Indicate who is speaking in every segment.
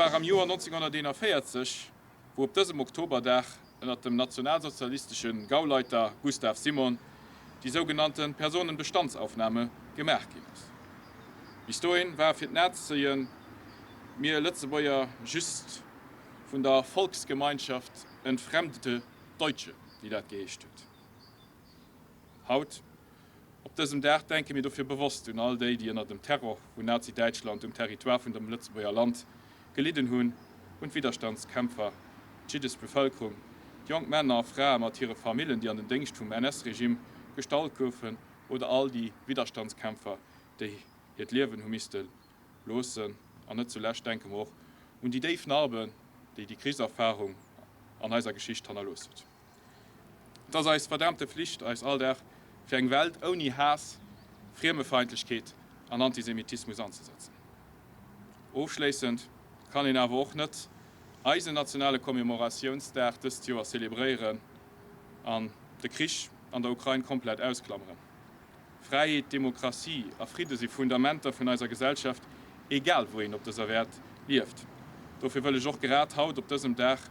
Speaker 1: war am Joer 1941, wou op dësem Oktoberdag ënnert dem nationalsozialistesche Gauleiter Gustav Simon déi sougenannte Personenbestandsaufnahme gemaach ginn ass. Bis dohin war fir d'Nazien mir Lëtzebuerger just vun der Volksgemeinschaft entfremdete Deutsche, wéi dat geheescht huet. Haut, op dësem Dag, denke mir dofir bewosst un all déi, déi ënner dem Terror vun Nazi-Däitschland um Territoire vun dem Lëtzebuerger Land gelidden hunn, un d'Widderstandskämpfer, d'jiddesch Bevëlkerung, d'jonk Männer a Frae mat hire Famillen, déi an den Déngscht vum NS-Regime gestallt goufen, oder all déi Widderstandskämpfer, déi hiert Liewen hu misste loossen. An net zulescht denke mer och un déi déif Narben, déi déi Krichserfarung an eiser Geschicht hannerlooss huet. Et ass eis verdaamte Flicht, eis all Dag fir eng Welt ouni Haass, Friemefeindlechkeet an Antisemitismus anzesetzen. Ofschléissend kann een awer och net eisen nationale Commemoratiounsdag dëst Joer zelebréieren an de Krich an der Ukrain komplett ausklammeren. Fräiheet, Demokratie a Fridde si Fundamenter vun eiser Gesellschaft, egal wou een op dëser Wäert lieft. Dofir wëll ech och grad haut op dësem Dag,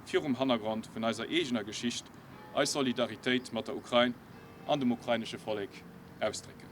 Speaker 1: virum Hannergrond vun eiser eegener Geschicht, eis Solidaritéit mat der Ukrain an dem ukrainesche Vollek ausdrécken.